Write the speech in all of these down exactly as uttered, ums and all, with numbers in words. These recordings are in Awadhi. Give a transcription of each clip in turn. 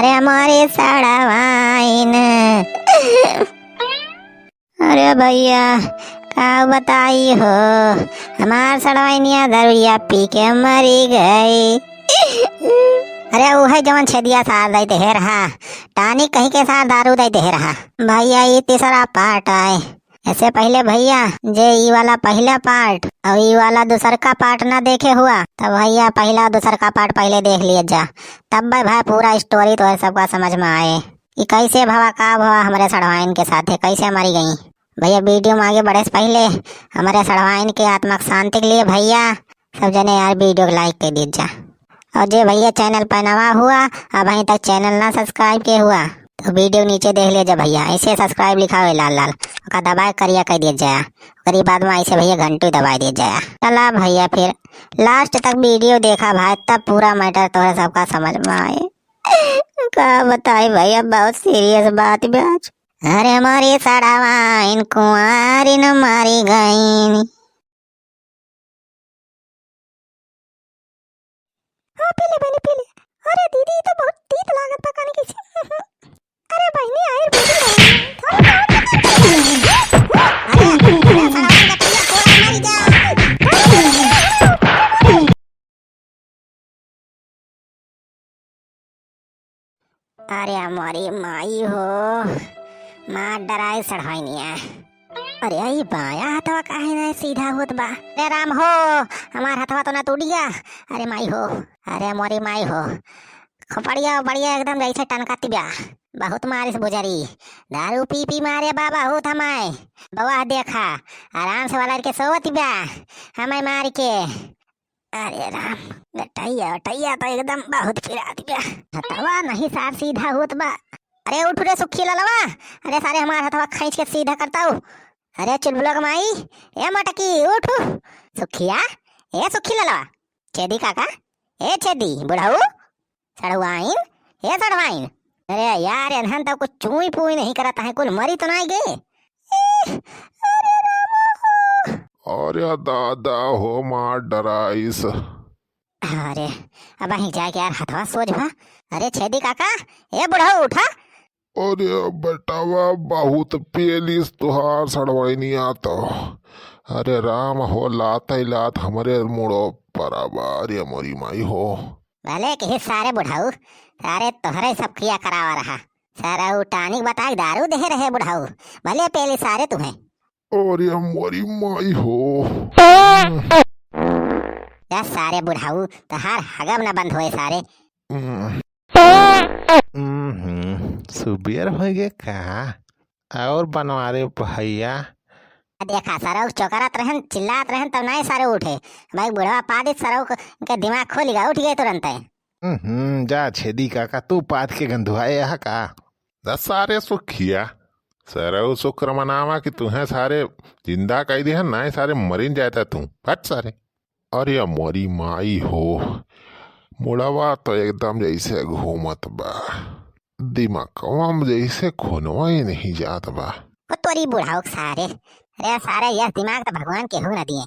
अरे हमारे सड़वाइन। अरे भइया, का बताई हो, हमार सड़वाइनिया दरुइया पी के मरी गई। अरे उहे जवन छेदिया सार दई देहे रहा, टानिक कहीं के सार दारू दई देहे रहा। भइया, ई तीसरा part आए। एसे पहिले भइया, जे ई वाला पहिला part अउर ई वाला दूसरका part ना देखे हुआ, त भइया पहिला दूसरका part पहिले देख लिया जा, तब भाई पूरा story तोहरे सबका समझ में आए। ई कैसे भवा, का भवा हमरे सड़वाइन के साथे, कैसे मरी गई। भइया, video में आगे बढ़े से पहिले हमरे सड़वाइन के आत्मा के शांति के लिए भइया सब जने यार video के like कर दीजिए। अउर जे भइया channel पर नवा हुआ, अबहीं तक channel ना subscribe के हुआ, तो video नीचे देख लीजिए भइया, ऐसे subscribe लिखा हुआ लाल लाल, ओका दबाए करिया कर दीजिए। ओकरी बाद में ऐसे भइया घंटी दबाए दीजिए। चला भइया फिर last तक video देखा भाई, तब पूरा matter तोहरे सबका समझ में आए। का बताई भइया, बहुत serious बात बा आज। अरे मोरी सड़वाइन कुंवारिन मरी गईन। हाँ, पी ले बहिनी, पी ले। अरे दीदी, ई तो बहुत तीत लागत बा, कानी कैसे? अरे बहिनी, आयुर्वेदिक है। थोड़ा बहुत अरे, अरे, सड़वाइन का पिया, थोड़ा मर जा। अरे मोरी माई हो, मार डराई सड़वाइनिया। अरे ई बाया हथवा काहे ना सीधा होत बा? अरे राम हो, हमार हथवा तो ना टूट गया। अरे माई हो, अरे मोरी माई हो, खोपड़िया बढ़िया एकदम जैसे टनकत बा। बहुत मारिस बुजरी, दारू पी पी मारे बा बहुत हमाय। बवा देखा, आराम से वाला के सोवत बा, हमाय मार के। अरे राम, गटैया, गटैया तो एकदम बहुत पिरात बा। हथवा नहीं सार सीधा होत बा। अरे उठ रे सुखी ललवा, अरे सारे हमार हथवा खींच के सीधा करता हूँ। अरे चुलबुला के माई, ए मटकी उठ। सुखिया, ए सुखी ललवा, छेदी काका, ए छेदी बुढ़ऊ, सड़वाइन, ए सड़वाइन। अरे यार, एनहन तो कुछ चूई पूई नहीं करत है, कुल मरी तो नहीं गए? ए, अरे रामा हो। अरे दादा हो, मार डराइस। अरे, अबहीं जाके यार हथवा सोझ भा। अरे छेदी काका, ए बुढ़ऊ उठा। अरे बेटवा, बहुत पियलिस तुहार सड़वैनिया तो। अरे राम हो, लात ही लात हमरे मुड़ो पर आबा। अरे मोरी माई हो। भले कही सारे बुढ़ऊ, सारे तोहरे सब किया करावा रहा। सारा उ टानिक बताई दारू देहे रहे बुढ़ऊ, भले पेली सारे तुम्हें। अरे मोरी माई हो। जा सारे बुढ़ऊ, तोहार हगब न बंद होए सारे। हम्म। हम्म, सुबेर होइ गए का? और बनवारे भैया। देखा, सरऊ चोकरत रहन, चिल्लात रहन, तब नाहीं सरऊ उठे। भाई बुढ़वा पादित सरऊ क-, के दिमाग खोलिगा, उठ गए तुरंते। हम्म, जा छेदी काका, तू पाद के गंधुआए यहाँ का? दस सारे सुखिया, सरऊ शुक्र मनावा कि तुहें सारे जिंदा कई दिहन, नाहीं सारे मरिन जाता तू। फट सारे। अरे मोरी माई हो, मुड़वा तो एकदम जैसे घूमत बा, दिमागवा में जैसे खूनवा ही नहीं जात बा। ओ तोरी बुढ़ऊ के सारे, अरे सारे यह दिमाग तो भगवान केहू न दिए।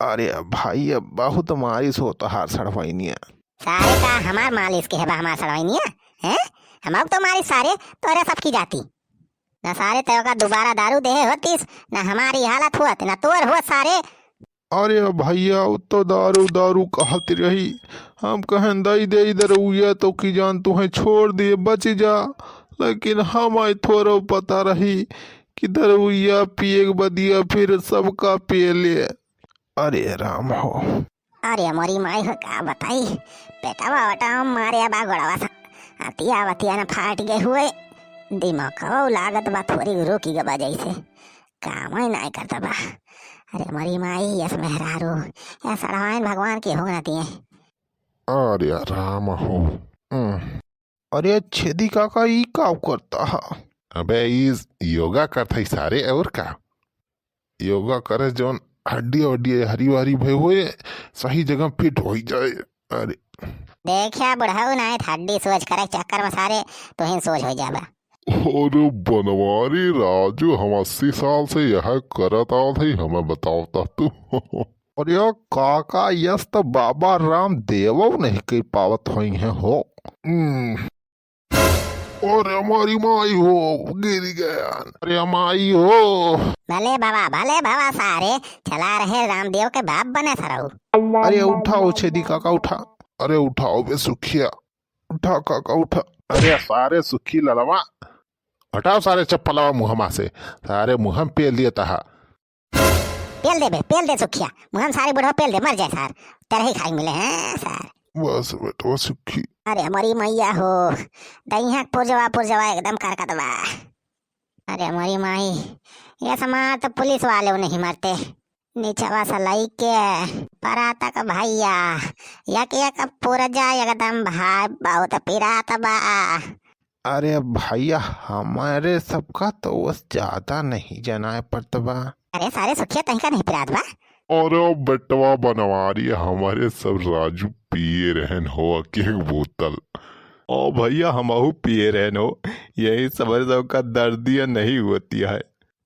अरे भाई, अब बहुत मारिस हो तोहार सड़वैनिया। सारे का हमार मालिस के है बा हमार सड़वैनिया, हैं? हम अब तो मारिस सारे, तोरे सबकी जाती। ना सारे तय का दोबारा दारू देहे होतीस, ना हमारी हालत हुआ, ना तोर हुआ सारे। अरे भैया, उ तो दारू, दारू कहत रही। हम कहेन, "दई दे दरुइया तो की जान तुहें छोड़ दिए, बच जा।" लेकिन हम आई थोरो पता रही कि दरुइया पिए के बदिया फिर सबका पिए ले। अरे राम हो। अरे मोरी माई हो, का बताई, पेटवा वटवा मारे बा गोड़वा सा, अतिया वतिया न फाट गए हुए, दिमागवा लागत बा थोरी रुकी गबा जैसे। कामइ नाहीं करत बा। अरे मोरी माई, यस मेहरारू, या सड़वाइन भगवान केहू ना दिए। अरे राम हो। हम्म। अरे छेदी काका, ई का करता हा? अबे ई योगा करत है सारे, और का? योगा करे जौन हड्डी वड्डी हरी भरी भई होए, सही जगह फिट होइ जाए। अरे। देखा बुढ़ऊ, नाहीं त हड्डी सोझ करे के चक्कर में सारे तुहिन सोझ होइ जाबा। अरे बनवारी राजू, हम अस्सी साल से यह करत आवत हई, हमें बतावता तू। अरे काका, यस तो बाबा रामदेव नहीं कर पावत होइहैं हो। हम्म। अरे हमारी माई हो, गिर गया। अरे माई हो। भले बाबा, भले बाबा सारे, चला रहे रामदेव के बाप बने सरऊ। अरे उठाओ छेदी काका, उठा। अरे उठाओ बे सुखिया, उठा काका, उठा। अरे सारे सुखी ललवा, हटाओ सारे चप्पलवा मुहमा से, सारे मुहम पेल दिया तहा। पेल दे बे, पेल दे सुखिया, मुहम सारे बुढ़वा पेल दे, मर जाए सार, तेरे ही खाई मिले हैं सार। बस बेटवा सुखी। अरे हमारी मैया हो, दहिया पुरजवा पुरजवा एकदम करकत बा। अरे हमारी माई, ये समार तो पुलिस वाले नहीं मरते। निचवा से लइके परा तक भैया, यक यक पुरजा एकदम भाई बहुत पिरात बा। अरे भैया, हमारे सबका तो बस ज्यादा नहीं जनाए पड़त बा। अरे सारे सुखिया तनिका नहीं पिरात बा। अरे बेटवा बनवारी, हमारे सब राजू पिए रहन हो एक एक बोतल। ओ भैया, हमहू पिए रहन हो, यही सब सबका दर्दिया नहीं होती है।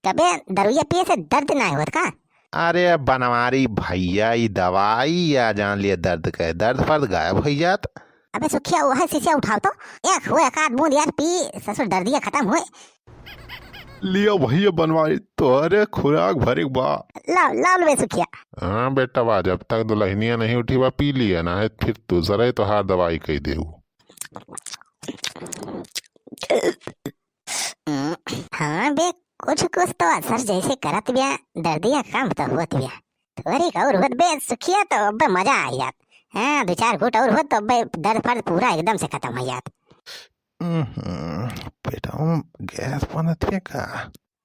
तबे दरुइया पिए से दर्द ना होत का? अरे बनवारी भैया, ई दवाई या जान लिए दर्द के, दर्द फर्द गायब हो जात। अबे सुखिया, वो है शीशिया उठाओ तो, एक हो एक आध बूंद यार पी, ससुर दर्दिया खत्म हुए। लियो भैया बनवारी, तोहरे खुराक भरे के बा। लाओ, लाओ ले बे सुखिया। हाँ बेटा बा, जब तक दुल्हनिया नहीं उठी बा पी लिया, ना है फिर दूसरा ही तोहार दवाई कही देऊ। हम्म, हाँ बे, कुछ कुछ तो असर जैसे करत बिया, दर्दिया कम तो होत बिया। थोड़ी और होत बे सुखिया तो अब्बे मजा आ जात। हाँ, दो चार घूंट और होत तो अब्बे दर्द फर्द पूरा एकदम से खत्म हो जात। हम्म, पेटवा में गैस बनत है का?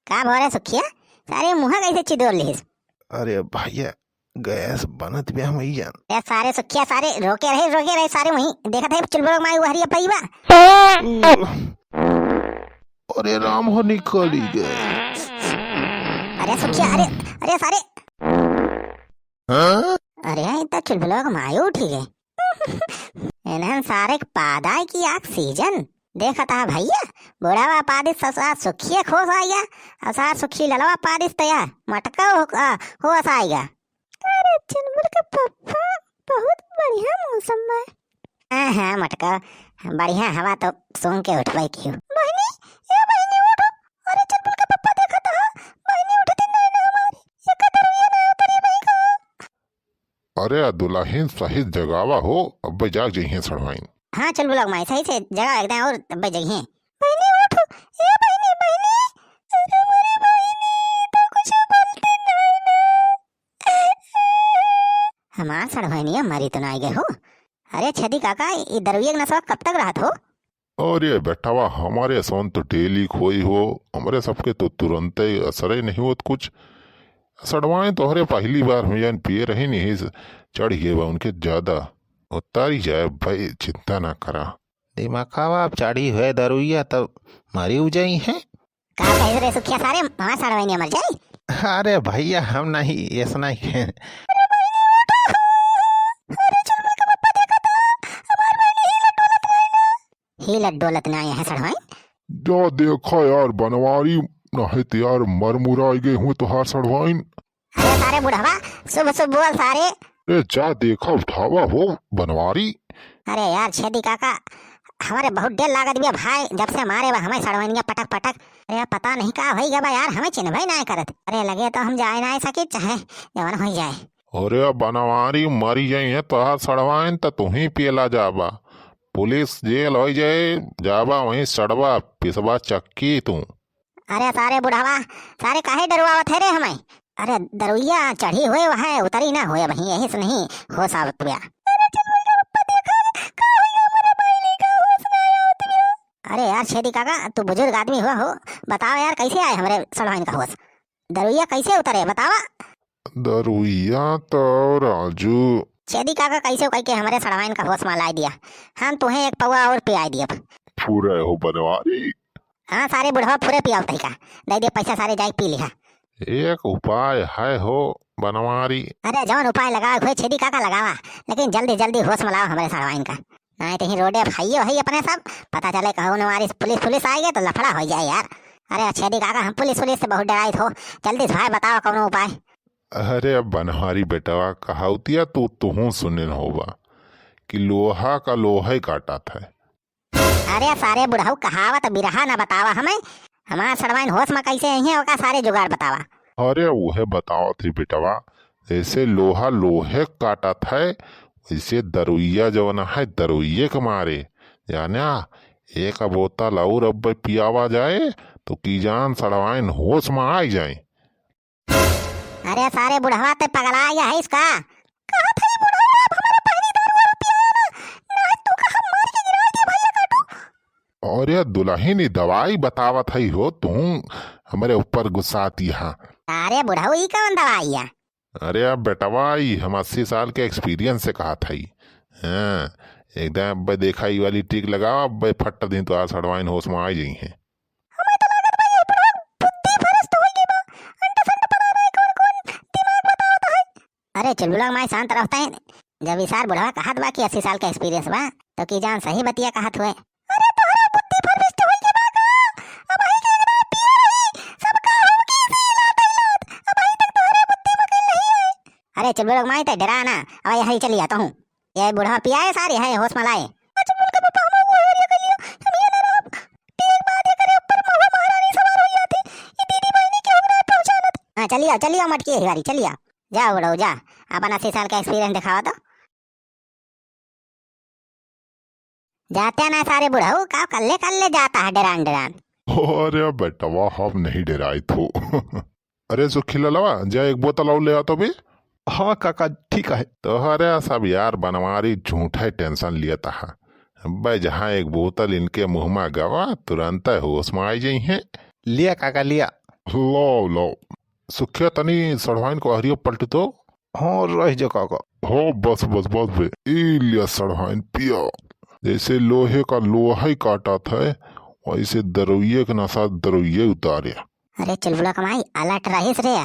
का भो रे सुखिया, सारे मुँह कैसे चिदोर लिहिस? अरे भैया, गैस बनत बे हम जान। ए सारे सुखिया, सारे रोके रहे, रोके रहे सारे वहीं। देखत है चुलबुल माई वहरिया पई बा। अरे राम हो निकली गए। अरे सुखिया, अरे, अरे सारे। हाँ? अरे ई तो चुलबुल माई उठी गए। इन्हन सारे के पादा की ऑक्सीजन। देखत हा भैया, बुढ़वा पादिस ससुरा सुखिए खोस आइगा, असार सुखी ललवा पादिस तया मटका हो, आ, होस आइगा। अरे चुलबुल के पप्पा, बहुत बढ़िया मौसम बा। हाँ, हाँ, मटका, बढ़िया हवा तो सूंघ के उठबे कियो। बहिनी, ए बहिनी, उठो। अरे चुलबुल के पप्पा देखत हा, बहिनी उठती नहीं ना हमारी, ये कदर ये ना उतरी बहिनी को। अरे दुल्हन सही जगावा हो, अब्बे जाग जइहें सड़वाइन। हाँ, चुलबुल माई, सही से जगावा एकदम और अब्बे जगिहें। बहिनी उठ, ए बहिनी, बहिनी, अरे मोरे बहिनी, तो कुछ बोलते नहीं ना। हमार सड़वाइनिया मरी तो ना गए हो। अरे छेदी काका, ई दरुइया के नशवा कब तक रहत हो? अरे बेटवा, हमरे सोन तो डेली खोई हो, हमरे सबके तो तुरंते असरे नहीं होत कुछ। सड़वाइन तोहरे पहली बार हुई जान पिए रही नहीं, चढ़ गए बा उनके ज्यादा। उतारी जाए भाई, चिंता ना करा। दिमागवा अब चढ़ी हुए दरुइया तब मरी उजई है। का कहे रे सुखिया सारे, हमार सड़वाइन मर जाई? अरे भैया हम नहीं, ऐसा नहीं है। अरे चुलबुल के पप्पा देखा था, हमार बहिनी हिलत डोलत नहीं ना। हिलत डोलत नहीं है सड़वाइन। जा देखा यार बनवारी, नहीं तो यार मर मुराई गए हुए तोहार सड़वाइन। अरे सारे बुढ़वा, शुभ शुभ बोल सारे। अरे जा देखा उठावा हो बनवारी। अरे यार छेदी काका, हमारे बहुत डेर लागत बिया भाई, जब से मारे बा हमें सड़वाइनिया पटक पटक। अरे पता नहीं का होई गया बा यार, हमें चिन्हबे ना करत। अरे लगे तो हम जाए ना सकी, चाहे जवन होई जाए। अरे बनवारी मरी जाई है तोहार सड़वाइन त तुही पेला जाबा। पुलिस जेल होई जाए, जाबा वहीं सड़बा, पिसबा चक्की तू। अरे सारे बुढ़वा, सारे काहे डरवावत है रे हमें? अरे दरुइया चढ़ी हुए वह उतरी ना हुए वहीं, यही से नहीं होश आवत बिया। अरे चुलबुल के पप्पा देखा, का होई गया हमारे बहिनी का होश ना आवत बिया। अरे यार छेदी काका, तू बुजुर्ग आदमी हुआ हो, बताओ यार कैसे आए हमरे सड़वाइन का होश? दरुइया कैसे उतरे बतावा? दरुइया तो राजू। छेदी काका कैसे कह के हमरे सड़वाइन का होश में लाई दिया, हम तुहे एक पौवा और पियाई दियब। फुरे हो बनवारी। हाँ सारे बुढ़वा फुरे पियाओ तरीका, दे दे पैसा सारे जाए पी लिहा। एक उपाय है हो बनवारी। अरे जौन उपाय लगावे हुए छेदी काका लगावा, लेकिन जल्दी जल्दी होश में लाओ हमरे सड़वाइन का। नहीं तो ही रोडे भाइयों है अपने सब, पता चले कहूँ नवारी पुलिस पुलिस आ गए तो लफड़ा हो जाए यार। अरे छेदी काका हम पुलिस पुलिस से बहुत डराई हो, जल्दी से भाई बताओ कौनो उपाय। अरे अब बनवारी बेटवा कहाउतिया तू तुहूँ सुनिन होबा कि लोहा का लोहे काटत है। अरे सारे बुढ़ऊ, कहावत बिरहा न बतावा हमें, हमार सड़वाइन होश में कैसे अइहें, ओका सारे जुगाड़ बतावा। अरे उहे बतावत ही बेटवा, जैसे लोहा लोहे काटत है, वैसे दरुइया जवन है दरुइये के मारे, जाना, एक बोतल और अब पियावा जाए तो की जान सड़वाइन होश में आ जाए। अरे सारे बुढ़वा, ते पगला गया है इसका? कहा था ये बुढ़वा, अब हमारे पहली दारू वारू पिया ना, ना है तू का हम मार के गिरा दे भैया काटू। अरे दुल्हन, ई दवाई बतावत है हो तू, हमारे ऊपर गुस्साती है। अरे बुढ़ऊ, ई कौन दवाई है? अरे अब बेटवा, ई हम अस्सी साल के experience से कहा था। हाँ, एकदम अब देखा, ई वाली trick लगाओ, अब फट दिन तो आ सड़वाइन होश में आ जाई हैं। हमें तो लागत बा ये बुढ़ऊ बुद्धि भ्रष्ट होई गई बा। अंडा संडा पता नहीं कौन कौन दिमाग बतावत है। अरे चुलबुला माई, शांत रहता है। जब ई सार बुढ़वा कहत बा कि अस्सी साल के experience बा, तो की जान सही बतिया कहत हुए। अरे तोहरा बुद्धि भ्रष्ट होई गई बा का? अब ही के एक दांत पिए रही, सबका हम की सी लात ही लात। अब ही तक तोहरे बुद्धि में कहीं नहीं है। अरे चुलबुला माई, ते डरा ना, अब यही चली आता हूँ। ये बुढ़वा पियाए सारी है, होश में लाए। अच्छा, बोल के पापा, हम वो हरिया कर लियो, हम ये ना रहब। ठीक बात है, करे ऊपर महुआ महारानी सवार हो जाती। ये दीदी बहनी के हमरा पहचानत। हाँ, चलिया, चलिया मटकी यही बारी, चलिया। जा बुढ़ऊ, जा, अपन अस्सी साल का experience दिखावा तो। जाते ना सारे बुढ़ऊ, का कल्ले कल्ले जाता है डेरान डेरान। अरे बेटवा, हम नहीं डेराई थो। अरे सुखी ललवा, जा एक बोतल और ले आ तो बे। हाँ काका, ठीक है। तोहरे सब यार बनवारी झूठे tension लियत हा। बे जहाँ एक बोतल इनके मुँह में गवा, तुरंत होश में आई जाई हैं। लिया काका, लिया। लो, लो। सुखिया, तनी सड़वाइन को अहरियो पलट तो। हाँ, रह जा काका। हाँ, बस, बस, बस बे। ई लिया सड़वाइन, पिया। जैसे लोहे का लोहा ही काटत है, वैसे दरुइये के नशा दरुइये उतारे। अरे चुलबुला के माई, alert रहिस रे,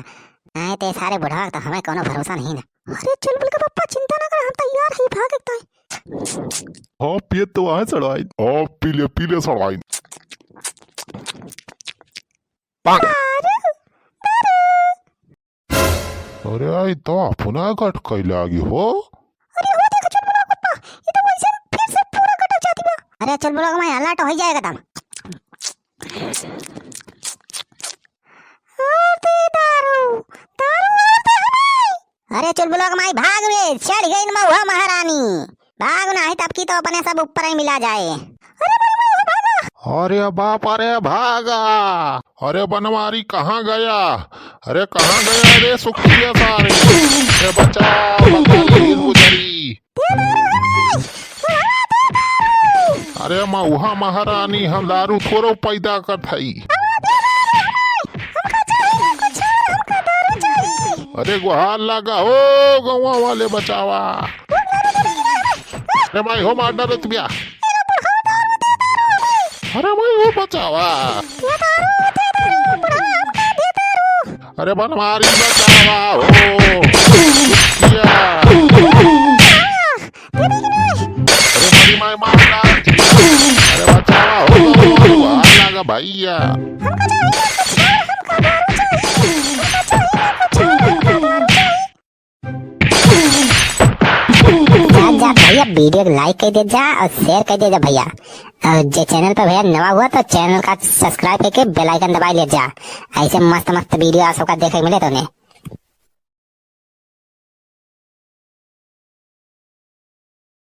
नाहीं ते सारे बुढ़वा के तो हमें कोनो भरोसा नहीं ना। अरे चुलबुल के पप्पा, चिंता ना कर, हम तैयार ही भागे ताई। हाँ, पिए तो आहे सड़वाइन। हाँ, पी ले, पी ले सड़वाइन। अरे, आई तो अपना गट कैला आगी हो। अरे हो देखो चुलबुला के पप्पा, ये तो वैसे फिर से पूरा गटक जाती बा। अरे चुलबुला के माई, alert हो जाएगा तब। और दे दारू, दारू और दे हमें। अरे चुलबुला के माई भाग रे, चढ़ गई महुआ महारानी। भाग, नाहीं तब की तो अपने सब ऊपर ही मिला जाए। अरे भाई, भाई, भागा। अरे बाप, अरे भागा। अरे बनवारी कहाँ गया? अरे कहाँ गया रे सुखिया सारे? अरे बचा, बचा, पुलिस गुजरी। अरे महुआ महारानी, हम दारू थोड़ो पैदा करत हई। अरे गुहार लागा हो, गौवा वाले बचावा। अरे माई हो, मार डालो तुम या। अरे माई हो, बचावा। अरे बनवारी बचावा हो। या। अरे बड़ी माई मार डाल। अरे बचावा हो, गुहार लागा भैया। जा, जा भैया, video को like कर दे जा और share कर दे जा भैया। और जे channel पे भैया नवा हुआ तो channel का subscribe करके bell icon दबा ले जा। ऐसे मस्त मस्त video आप सबका देखे के मिले तो उन्हें।